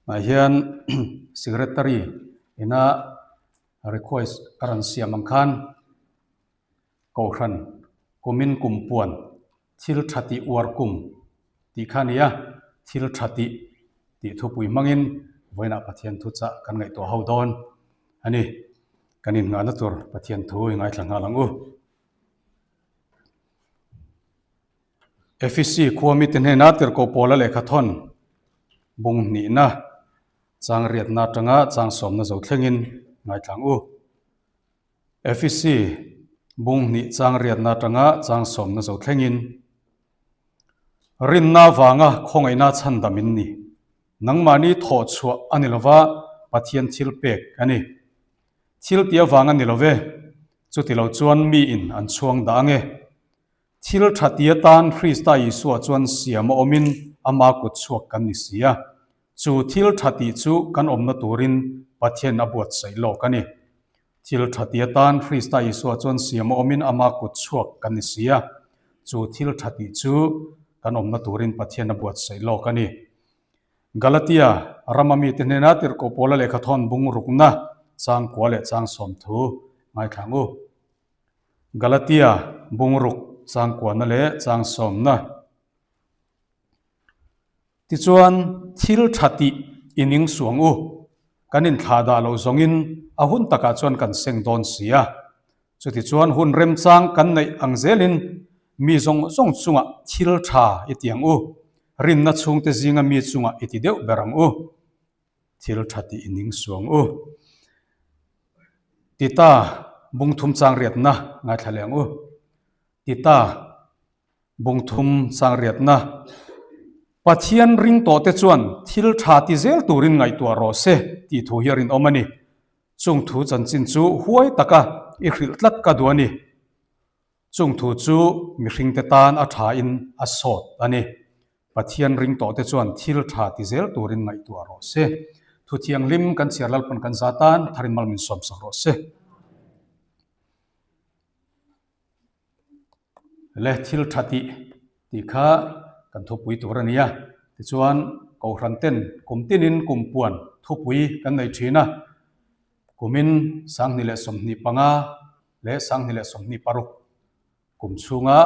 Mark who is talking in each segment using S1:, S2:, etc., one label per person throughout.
S1: Ah hian secretary ina request a rawn siam ang khan Kohhran kumin kum puan thil tha tih uar kum tih kha a ni a, thil tha tih tih thupui hmangin vawiinah Pathian thu chah kan ngaihtuah ho dawn a ni. Kan innghahna tur Pathian thu i ngaithla nghal ang u. Efesi khua mite hnena tirhkoh Paula lehkha thawn bung hnihna chang riatna atanga chang sawmna zo thlengin ngaithla ang u. Efesi bung hnih chang riatna atanga chang sawmna zo thlengin Rinna avanga khawngaihna chhandam in ni. Nangmahni thawh chhuah a ni lova Pathian thil pek a ni. Thil tih avang a ni lo ve, chuti lo chuan miin an chhuang dah ange. Thil tha ti atan Krista Isua chuan siam a awmin ama kut chhuak kan ni si a. Chu thil tha tih chu kan awmna turin Pathian a buatsaih lawk a ni. Thil tha ti atan Krista Isua chuan siam a awmin ama kut chhuak kan ni si a. Chu thil tha tih chu kan awmna turin Pathian a buatsaih lawk a ni. Galatia rama mite hnena tirhkoh Paula lehkhathawn bung rukna chang kua leh chang sawmthu ngaithla ang u. Galatia bung ruk chang kuana leh chang sawmna. Tichuan, thil tha tih i ning suang u. Kan inthlah dah loh zawngin a hun takah chuan kan seng dawn si a. Chutichuan hun remchang kan neih ang zelin mi zawng zawng chungah thil tha i ti ang u. Rinna chhungte zinga mi chungah i ti deuh ber ang u. Thil tha tih i ning suang u. Tita bung thum chang riatna ngaithla leh ang u. Tita bung thum chang riatna Pathian ring tawh te chuan thil tha ti zel turin ngaihtuah rawh se tih thu hi a rinawm a ni. Chung thu chanchin chu huai taka i hrilh tlat ka duh a ni. Chung thu chu mihringte tan a thain a sawt a ni. Pathian ring tawhte chuan thil tha ti zel turin ngaihtuah rawh se. Thu thianghlim kan chhiar Lalpan kan za tan tharin mal min sawmsak rawh se. Le thil tha tih tih kha kan thupui tur a ni a. Tichuan Kohhran ten kum tinin kum puan thupui kan nei thin a. Kumin 2025 leh 2026 kum chhunga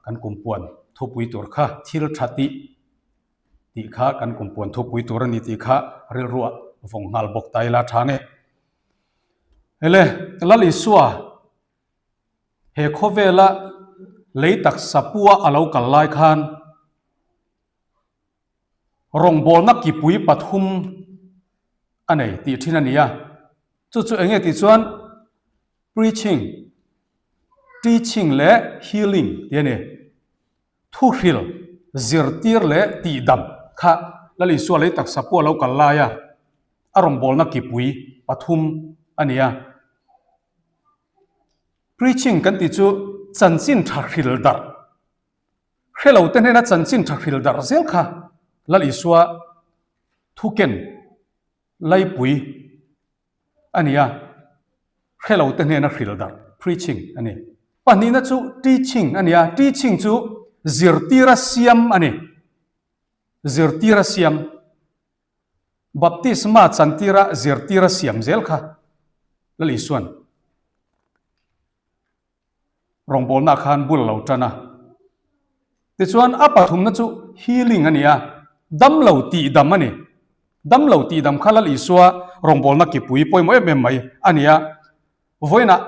S1: kan kum puan thupui tur kha thil tha tih tih kha kan kum puan thupui tur a ni tih kha rilruah vawng nghal bawk ta ila tha nge. Hele Lal Isua he khawvela lei taksa pua a lo kal lai khan rawngbawlna kipui pathum a nei tih thin a ni a. Chu chu eng nge tih chuan preaching, teaching leh healing tih a ni. Thuhril, zirtir leh tihdam kha Lal Isua lei taksa pawh a lo kal lai a, a rawngbawlna kipui pathum a ni a. Preaching kan tih chu chanchin tha hril darh, hre lo te hnena chanchin tha hril darh zel kha Lal Isua thuken laipui a ni a, hre lo te hnena hril darh, preaching, a ni. Pahnihna chu teaching a ni a, teaching chu zirtira siam a ni, zirtira siam. Baptisma chantira zirtira siam zel kha Lal Isuan rawngbawlna khan bul a lo tan a. Tichuan a pathumna chu healing a ni a, damlo tihdam a ni. Damlo tihdam kha Lal Isua rawngbawlna kipui pawimawh em em mai a ni a. Vawiinah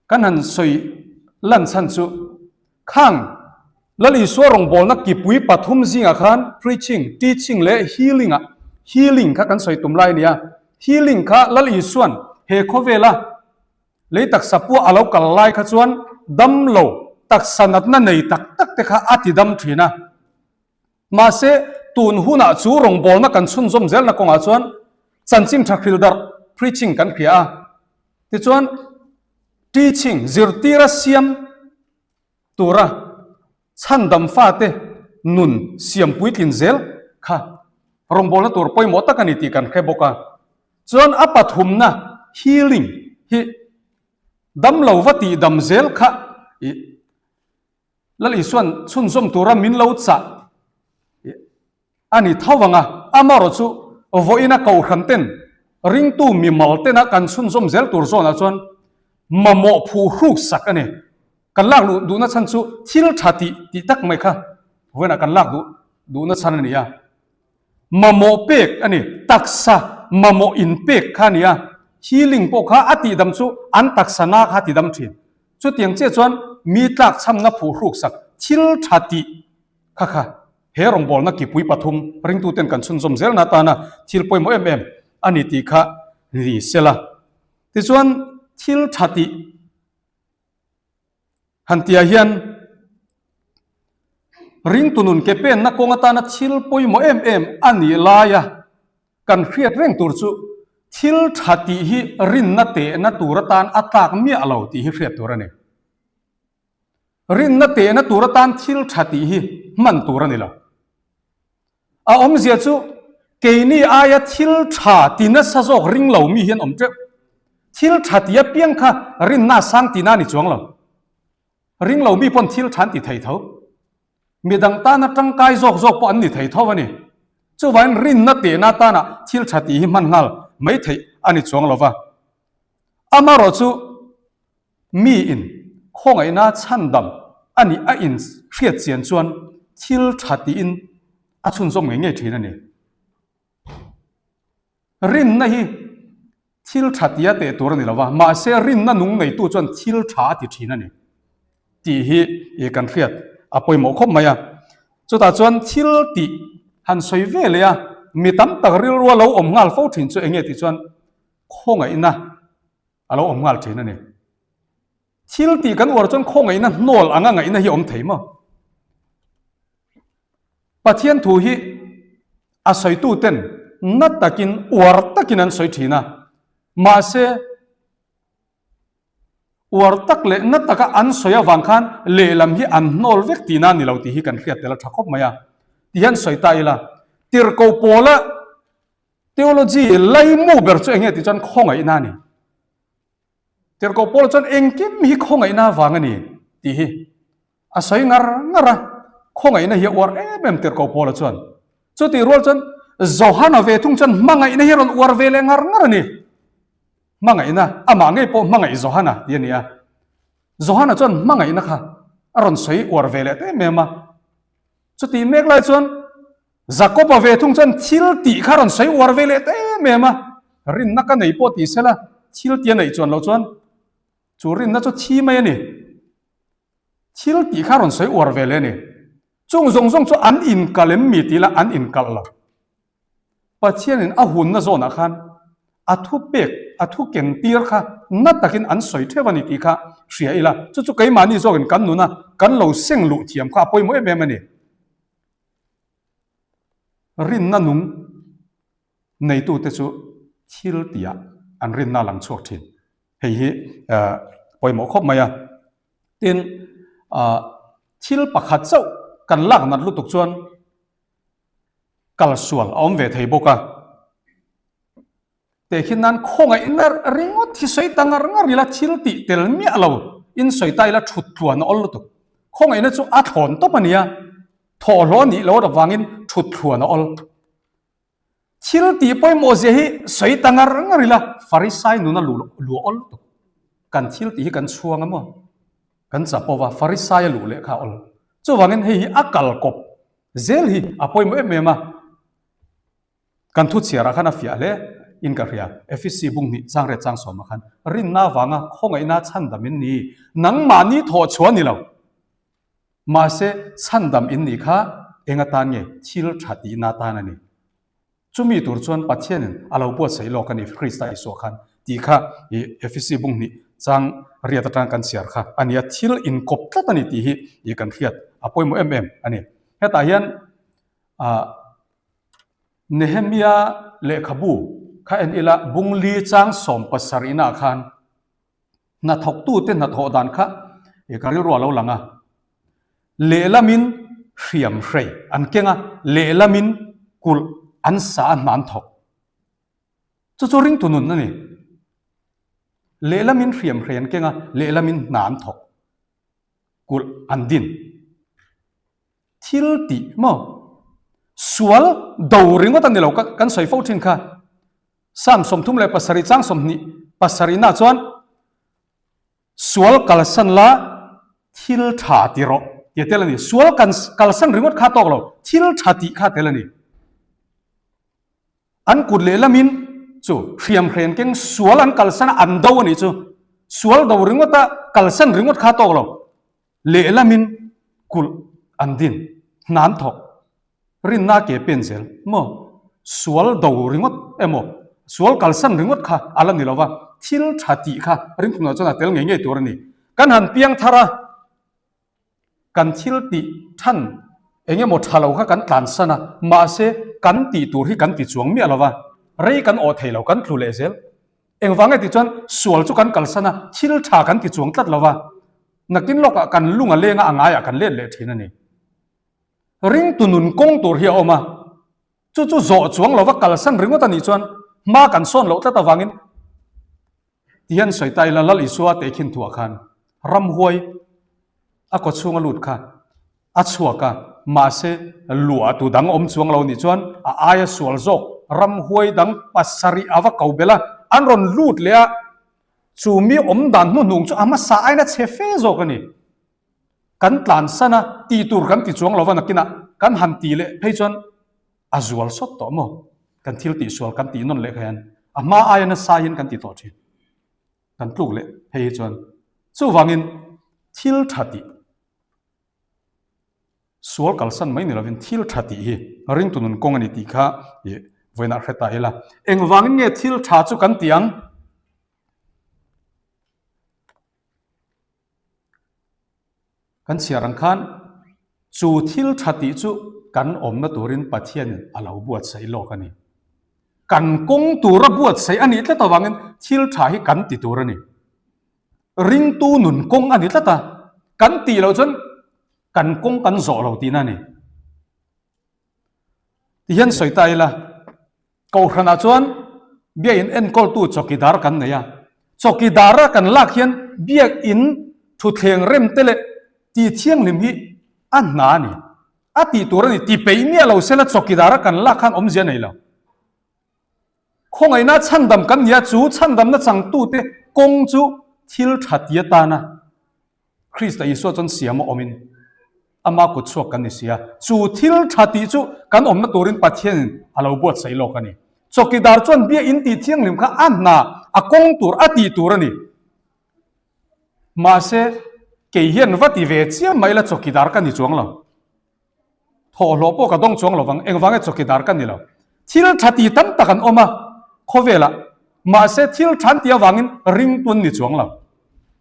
S1: kan han sawi lan chhan chu khang Lal Isua rawngbawlna kipui pathum zingah khan preaching, teaching leh healing ah healing kha kan sawi tum lai a ni a. Healing kha Lal Isuan he khawvela Lei taksa pawh a lo kal lai kha chuan damlo taksa natna nei tak tak te kha a ti dam thin a. Mahse, tun hunah chu rawngbawlna kan chhunzawm zelna kawngah chuan chanchin tha hril darh, preaching, kan hria a. Tichuan, teaching, zirtira siam tura chhandam fate nun siam puitlin zel kha rawngbawlna tur pawimawh tak a ni tih kan hre bawk a. Chuan a pathumna healing hi damlo va tih dam zel kha i Lal Isuan chhunzawm tura min lo chah a ni tho vang a, amaherawhchu. Vawiina kohhran ten ringtu mimal tena kan chhunzawm zel tur zawnah chuan mamawh phuhruk sak a ni. Kan lak luh duhna chhan chu thil tha tih tih tak mai kha vawiinah kan lak duh duhna chhan a ni a. Mamawh pek a ni, taksa mamawh inpek kha a ni a, healing pawh kha a tihdam chu an taksa na kha a tidam thin. Chutiang chiah chuan mi tlakchhamna phuhruk sak thil tha tih kha kha he rawngbawlna kipui pathum ringtuten kan chhunzawm zelna atana thil pawimawh em em a ni tih kha ni sela. Tichuan thil tha tih han tihah hian ringtu nun ke penna kawng atana thil pawimawh em em a nih laia kan hriat reng tur chu thil tha tih hi rinna tehna tur atan a tlak miah lo tih hi hriat tur a ni. Rinna tehna tur atan thil tha tih hi hman tur a ni lo. A awmzia chu keini aia thil tha ti nasa zawk ring lo mi hi an awm teuh. Thil tha ti apiang kha rinna a sang tihna a ni chuang lo. Ring lo mi pawn thil tha an ti thei tho. Midang tana tangkai zawk zawk pawh an ni thei tho a ni. Chuvangin rinna tehna atana thil tha tih hi hman nghal mai theih a ni chuang lo va. Amaherawh chu Miin khawngaihna chhandam a nih a in hriat chian chuan thil tha tiin a chhunzawm ngei ngei thin a ni. Rinna hi thil tha tia teh tur a ni lo va, mahse rinna nung neitu chuan thil tha a ti thin a ni tih hi kan hriat a pawimawh khawp mai a. Chutah chuan thil tih han sawi ve leh a, mi tam tak rilrua lo awm nghal fo thin chu eng nge tih chuan khawngaihna a lo awm nghal thin a ni. Thil tih kan uar chuan khawngaihna hnawl anga ngaihna hi a awm thei maw? Pathian thu hi a sawitu ten na takin uar takin an sawi thin a, mahse uar tak leh na taka an sawi avang khan lehlam hi an hnawl vek tihna a ni lo tih hi kan hriat tel a tha khawp mai a. Tihian sawi ta ila, tirhkoh pawla Theology laimu ber chu enge tih chuan khawngaihna a ni. Tirhkoh Paul chuan engkim hi khawngaihna vang a ni tih hi a sawi ngar ngar a, khawngaihna hi a uar em em Tirhkoh Paula chuan. Chutih rual chuan Johana ve thung chuan hmangaihna hi a rawn uar ve leh ngar ngar a ni. Hmangaihna, amah ngei pawh hmangaih Johana tih a ni a. Johana chuan hmangaihna kha a rawn sawi uar ve leh ta em em a. Chutih mek lai chuan Jakob-a ve thung chuan thil tih kha rawn sawi uar ve leh ta em em a, rinna ka nei pawh ti sela, thil tih a neih chuan loh chuan chu rinna chu thi mai a ni. Thil tih kha rawn sawi uar ve leh a ni. Chung zawng zawng chu an inkalh em mi tih lah an inkalh lo. Pathianin a hunna zawnah khan a thu pek, a thu ken tir kha na takin an sawi theuh a ni tih kha hria ila, chu chu keimahni zawkin kan nuna kan lo seng luh thiam kha a pawimawh em em a ni. Rinna nung neitute chu thil tihah an rinna a lang chhuak thin. Hei hi pawimawh khawp mai a. Tin, thil pakhat chauh kan lak nat lutuk chuan kalsual a awm ve thei bawk a. Tehkhin nan khawngaihna ringawt hi sawi ta ngar ngar ila thil tih tel miah lo in sawi ta ila thut tluan a awl lutuk. Khawngaihna chu a thlawn tawp a nia, thawhhlawh a nih loh avangin thut thluan a awl. Thil tih pawimawh zia hi sawi ta ngar ngar ila Farisai nuna lu lu a awl lutuk. Kan thil tih hi kan chhuang a maw? Kan chap ova Farisai a luh leh kha a awl. Chuvangin hei hi a kal kawp zel hi a pawimawh em em a. Kan thu chhiarah khan a fiah hle in ka hria. Efesi bung hnih chang riat chang sawmah khan rinna avanga khawngaihna chhandam in ni. Nangmahni thawh chhuah a ni lo. Mahse chhandam in nih kha eng atan nge thil tha tihna atan a ni. Chumi tur chuan Pathianin a lo buatsaih lawk a ni Krista Isua khan tih kha i Efesi bung hnih chang riat atang kan chhiar kha a ni a. Thil inkawp tlat a ni tih hi i kan hriat a pawimawh em em a ni. Hetah hian ah Nehemia lehkhabu kha en ila Bungli chang 70 inah khan hnathawktute hnathawh dan kha ka rilru a lo lang a. Lehlamin hriam hrei an keng a, lehlamin kulh an sa a hna an thawk. Chu chu ringtu nun a ni. Lehlamin hriam hrei an keng a, lehlamin hna an thawk. Kulh an din. Thil tih maw? Sual do ringawt a ni lo kan sawi fo thin kha. Psalm 37 chang 20 pasarihna chuan sual kalsan la thil tha ti rawh tih a tel a ni. Sual kan kalsan ringawt kha tawk lo, thil tha tih kha tel a ni. An kut lehlamin chu hriamhren keng sual an kalsan a, an do a nih chu. Sual do ringawt a kalsan ringawt kha tawk lo, lehlamin kulh an din, hna an thawk. Rinna ke pen zel maw? Sual do ringawt emaw, sual kalsan ringawt kha a la ni lo va, thil tha tih kha ringthunah chuan a tel ngei ngei tur a ni. Kan han piang thar a, kan thil tih than eng emaw tha lo kha kan tlansan a, mahse kan tih tur hi kan ti chuang miah lo va, rei kan awh thei lo, kan tlu leh zel. Engvang nge tih chuan sual chu kan kalsan a, thil tha kan ti chuang tlat lo va, nakin lawkah kan lung a leng a, a ngaiah kan let leh thin a ni. Ringtu nun kawng tur hi a awm a, chu chu zawh chuang lo va kalsan ringawt a nih chuan hma kan sawn loh tlat avangin Ti hian sawi ta ila Lal Isua tehkhin thuah khan ramhuai a kaw chhunga lut kha a chhuak a, mahse luah tu dang awm chuang lo nih chuan a aia sual zawk ramhuai dang pasarih a va ko belh a, an rawn lut leh a, chu mi awm dan hnuhnung chu a hmasa aiin a chhe fe zawk a ni. Kan tlansan a, tih tur kan ti chuang lo va nakinah kan han ti leh phei chuan a zual sawt tawh maw? Kan thil tih sual kan tih nawn leh kha hian a hma aia nasa hian kan ti tawh thin. Kan tluk leh phei hi chuan chuvangin thil tha tih sual kalsan mai ni lovin thil tha tih hi ringtu nun kawng a ni tih kha ih vawiinah hre ta ila. Engvangin nge thil tha chu kan ti ang? Kan chhiar ang khan chu thil tha tih chu kan awmna turin Pathianin a lo buatsaih lawk a ni. Kan kawng tura buatsaih a nih tlat avangin thil tha hi kan ti tur a ni. Ringtu nun kawng a ni tlat a, kan tih loh chuan kan kawng kan zawh lo tihna a ni. Tihian sawi ta ila, Kohhranah chuan biakin enkawltu chawkidar kan nei a. Chawkidara kan lak hian biakin thutthleng rem te leh ti thianghlim hi a hna a ni. A tih tur a ni. Ti peih miah lo sela chawkidara kan lak khan awmzia nei lo. Khawngaihna chhandam kan ni a, chu chhandamna changtute kawng chu thil tha ti atana Krista Isua chuan siam a awmin ama kut chhuak kan ni si a, chu thil tha tih chu kan awmna turin Pathianin a lo buatsaih lawk a ni. Chawkidar chuan bia in tih thianghlim kha a hna, a kawng tur, a tih tur a ni. Mahse, kei hian va ti ve chiam mai la chawkidar ka ni chuang lo. Thawhhlawh pawh ka dawng chuang lo vang, engvang e chawkidar ka ni lo. Thil tha ti tam tak an awm a khawvelah, mahse thil tha an tih avangin ringtu an ni chuang lo.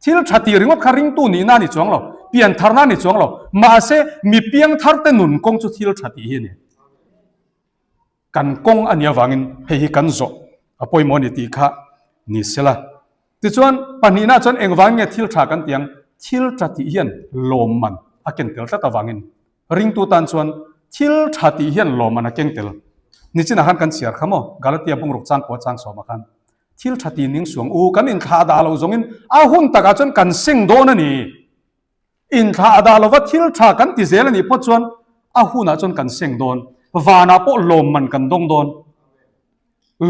S1: Thil tha tih ringawt kha ringtu nihna a ni chuang lo, piantharna a ni chuang lo, mahse mi piangtharte nun kawng chu thil tha tih hi a ni. Kan kawng a nih avangin hei hi kan zawh a pawimawh a ni tih kha ni sela. Tichuan, pahnihna chuan engvangin nge thil tha kan tih ang? Thil tha tih hian lawmman a ken tel tlat avangin. Ringtu tan chuan thil tha tih hian lawmman a keng tel. Nichinah khan kan chhiar kha maw? Galatia bungruk changkua chang sawmah khan thil tha tih ning suang u, kan inthlah dah loh zawngin a hun takah chuan kan seng dawn a ni. Inthlah a dah lova thil tha kan ti zel a nih phawt chuan a hunah chuan kan seng dawn. Vanah pawh lawmman kan dawng dawn.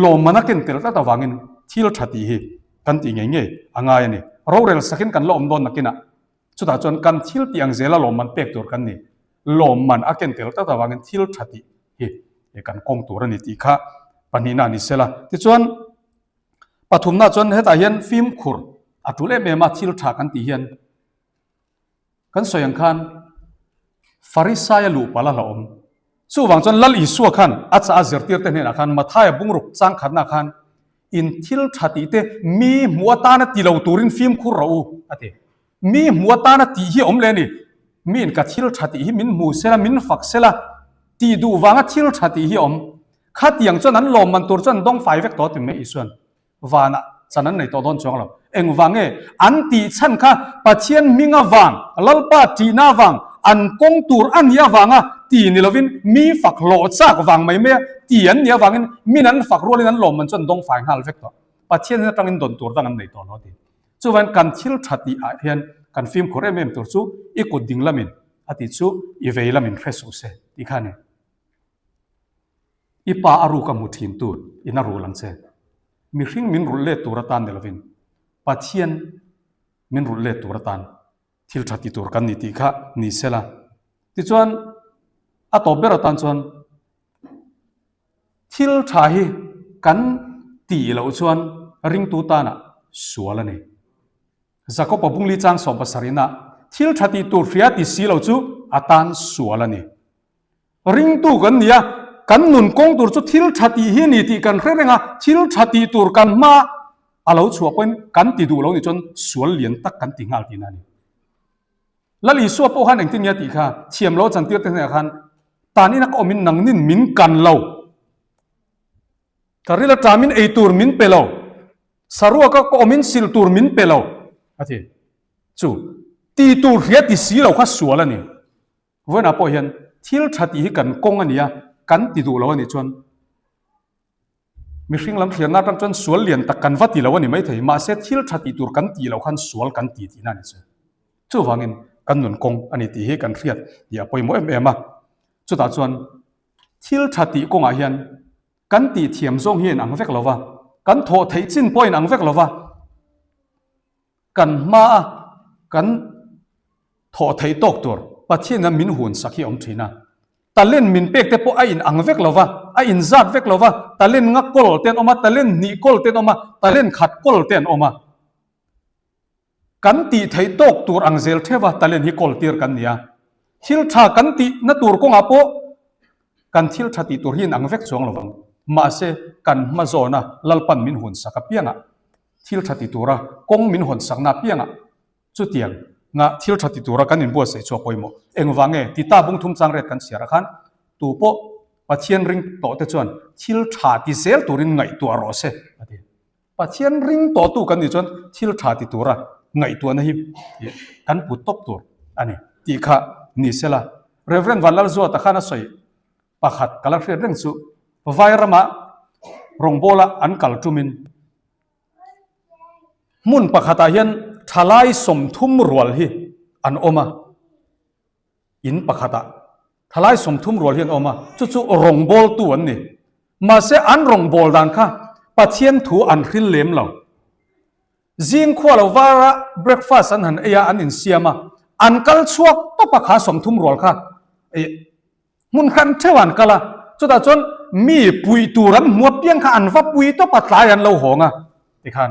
S1: Lawmman a ken tel tlat avangin thil tha tih hi kan tih ngei ngei a ngai a ni. Rorel sakin kan la awm dawn nakinah chutah chuan kan thil tih ang zela lawmman pek tur kan ni. Lawmman a ken tel tlat avangin thil tha tih hi kan kawng tur a ni tih kha pahnihna a ni sela. Tichuan pathumna chuan hetah hian fimkhur a tul em em a thil tha kan tih hian Kan sawi ang khan Farisaia luh palh a hlauhawm. Chuvang chuan Lal Isua khan a chah a zirtirte hnenah khan Mathaia bungruk changkhatna khan in thil tha tih te mi hmuh atana ti lo turin fimkhur rawh u a ti. Mi hmuh atana tih hi a awm leh a ni. Miin ka thil tha tih hi min hmu sela, min fak sela tih duh vanga thil tha tih hi a awm. Khatiang chuan an lawmman tur chuan dawng fai vek tawh a ti mai Isuan. Vanah chan an nei tawh dawn chuang lo. Engvang nge? An tih chhan kha Pathian hming avang, Lalpa ṭihna avang, an kawng tur a nih avanga ti ni lovin mi fak hlawh chak vang mai mai a ti an nih avangin min an fak rualin an lawmman chu an dawng fai nghal vek tawh. Pathian in atangin dawn tur dang an nei tawh lo a ti. Chuvangin kan thil tha tih ah hian kan fimkhur em em tur chu i kut ding lamin a tih chu i vei lamin hre suh se tih kha a ni. I pa a ruk a hmu thin tu in a rul ang che. Mihring min rulh let tur atan ni lovin Pathian min rulh let tur atan thil tha ti tur kan ni tih kha ni sela. Tichuan a tawp ber atan chuan thil tha hi kan tih loh chuan ringtu tanah sual a ni. Jakob-a bungli chang 70 ah thil tha tih tur hria ti si lo chu a tan sual a ni. Ringtu kan ni a, kan nun kawng tur chu thil tha tih hi a ni tih kan hre reng a, thil tha tih tur kan hma a lo chhuah pawhin kan ti duh lo nih chuan sual lian tak kan ti nghal tihna a ni. Lal Isua pawh khan engtin nge a tih kha thiam lo a chantir te hnenah khan tan ina ka awmin nangnin min kan lo. Ka ril aṭamin ei tur min pe lo, saruaka ka awmin sil tur min pe lo, a ti. Chu ti tur hria ti si lo kha sual a ni. Vawiinah pawh hian thil ṭha tih hi kan kawng a ni a, kan ti duh lo a nih chuan mihring lam thliarna aṭang chuan sual lian tak kan va ti lo a ni maithei. Mahse thil ṭha tih tur kan tih loh khan sual kan ti tihna a ni chu. Chuvangin kan nun kawng a ni tih hi kan hriat tih a pawimawh em em a. Chutah chuan thil ṭha tih kawngah hian Kan tih thiam zawng hi a inang vek lo va, kan thawh theih chin pawh a inang vek lo va, kan hmaa kan thawh theih tawk tur Pathian hian min hun sak hi a awm thin a. Talent min pek te pawh a inang vek lo va, a inzat vek lo va, talent nga kawl te an awm a, talent hnih kawl te an awm a, talent khat kawl te an awm a. Kan tih theih tawk tur ang zel theuh a talent hi kawl tir kan ni a. Thil tha kan tih na tur kawngah pawh kan thil tha tih tur hi inang vek chuang lo vang. Mahse, kan hma zawna Lalpan min hun sak apiangah, thil tha ti tura kawng min hawn sakna apiangah chutiang nga thil tha ti tura kan inbuatsaih chu a pawimawh. Engvang nge? Tita bung thum chang ret kan chhiar ah khan tu pawh Pathian ring tawh te chuan thil tha ti zel turin ngaihtuah rawh se a ti. Pathian ring tawhtu kan nih chuan thil tha ti tura ngaihtuahna hi kan put tawp tur a ni tih kha ni sela. Rev. Vanlalzuata khan a sawi pakhat ka la hriat reng chu Vairama rawngbawla an kal tumin hmun pakhatah hian thalai 30 rual hi an awm a. In pakhatah thalai 30 rual hi an awm a, chu chu rawngbawltu an ni. Mahse an rawngbâwl dan kha Pathian thu an hril lem lo. Zing khua lo vara breakfast an han ei a, an insiam a, an kal chhuak tawp a kha 30 rual kha hmun hran theuh an kal a, chutah chuan mi puih tur an hmu apiang kha an va pui tawp a, tlai an lo hawng a tikhan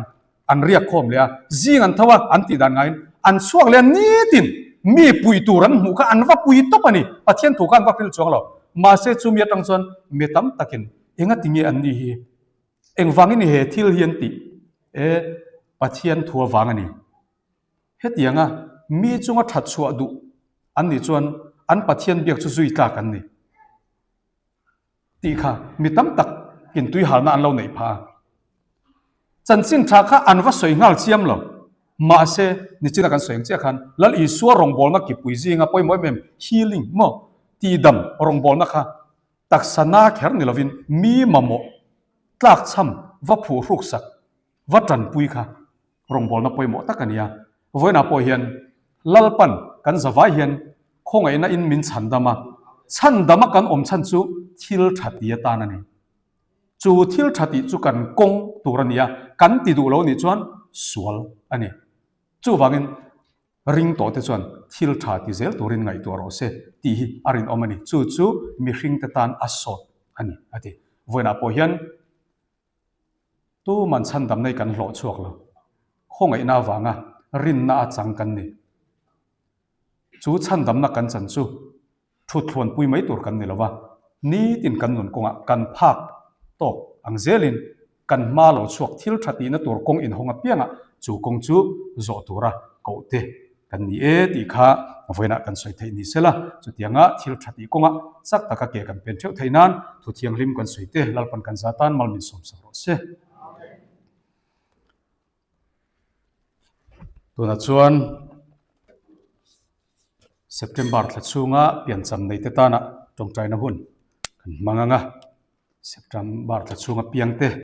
S1: an riak khawm leh a, zing an tho a, an tih dan ngaiin an chhuak leh a, nitin mi puih tur an hmuh kha an va pui tawp a ni, Pathian thu kha an va hril chuang lo. Mahse chumi atang chuan mi tam takin enga ti nge an ni hi? Engvangin he thil hi an tih? E, Pathian thu avang a ni. Hetianga mi chunga that chhuah duh an nih chuan an Pathian biak chu zui tlak an ni. Tih kha mi tam tak in tui halna an lo neih phah a. Chanchin tha kha an va sawi nghal chiam lo. Mahse, nichina kan sawi ang chiah khan Lal Isua rawngbawlna kipui zinga pawimawh em em healing maw tihdam rawngbawlna kha taksa na kher ni lovin mi mamawh tlakchham va phuhruk sak va tanpui kha rawngbawlna pawimawh tak a ni a. Vawiinah pawh hian Lalpan kan zavai hian khawngaihna in min chhandam a, chhandam a kan awm chhan chu thil tha ti atan a ni. Chu thil tha tih chu kan kawng tur a ni a, kan ti duh lo nih chuan sual a ni. Chuvangin ring tawh te chuan thil tha ti zel turin ngaihtuah rawh se tih hi a rinawm a ni. Chu chu mihringte tan a sawt a ni a ti. Vawiinah pawh hian Tuman chhandamna hi kan hlawh chhuak lo. Khawngaihna avanga rinna a chang kan ni. Chu chhandamna kan chan chu thuthluanpui mai tur kan ni lo va, nitin kan nun kawngah kan phak tawk ang zelin kan hma lo chhuak thil tha tihna tur kawng inhawng apiangah chu kawng chu zawh tura kohte Kan ni e tih kha vawiinah kan sawi theih ni sela, chutianga thil tha tih kawngah chak taka ke kan pen theuh theih nan thu thianghlim kan sawi te Lalpan kan za tan mal min sawmsak rawh se. Tunah chuan September thla chhunga piancham neite tana tawngtaina hun kan hmang ang a, September thla chhunga piangte.